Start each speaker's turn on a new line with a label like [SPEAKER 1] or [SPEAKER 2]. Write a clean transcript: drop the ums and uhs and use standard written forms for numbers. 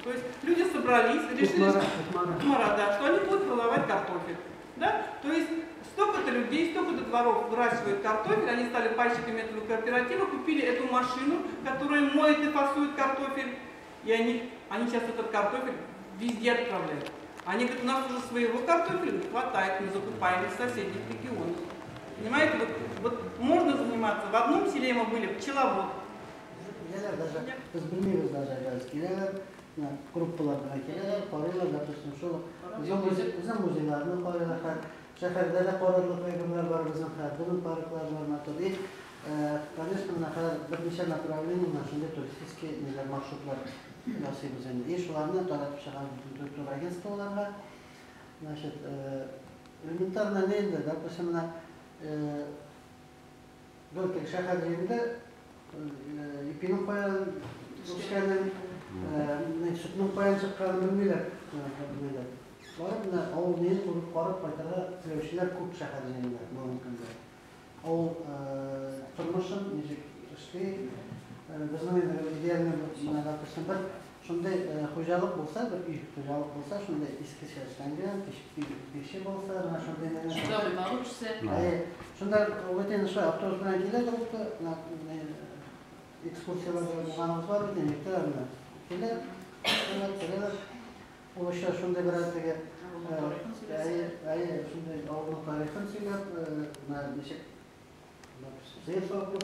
[SPEAKER 1] То есть люди собрались, решили, Кукмара, да, что они будут продавать картофель. Да? То есть столько-то людей, столько-то дворов выращивают картофель, они стали пайщиками этого кооператива, купили эту машину, которая моет и фасует картофель, и они сейчас этот картофель везде отправляют. Они говорят, у нас уже своего картофеля не хватает, мы закупаем из соседних регионов. Понимаете, вот можно заниматься. В одном селе мы были, пчеловод.
[SPEAKER 2] Даже, без белмибез даже, киләләр, группалар белән киләләр, карыйлар, допустим, шул безнең музейларны карыйлар, шәһәрдә дә карарлык әйберләр бар безнең, безнең парклар бар, матур. И, конечно, менә хәзер берничә направление менә шундый туристический ниләр, маршрутлар ясыйбыз инде. И шуларны таратып чыгабыз турагентстволарга. Значит, элементарно ни инде, допустим, менә бер шәһәр җирендә ипинең каян үскәнен, сөтнең каян чыкканын белмиләр. Барып менә авыл нен күреп карап кайтырга теләүчеләр күп шәһәр җирендә бүгенге көндә. Авыл тормышын ничек эшли, безнең инде идеальный менә допустим бер шундый хуҗалык булса, бер өй хуҗалык булса, шундый искечә эшләнгән, печи булса, менә шундый нәмә.
[SPEAKER 3] Шунда научишься.
[SPEAKER 2] Шунда вот инде шулай автобус белән килә группа, экскурсияләргә булганыбыз бар бит инде, менә. Килә, килә. Ул еще шундый бераз теге, әйе, шундый авылның тарихын сөйләп, менә ничек сыер савып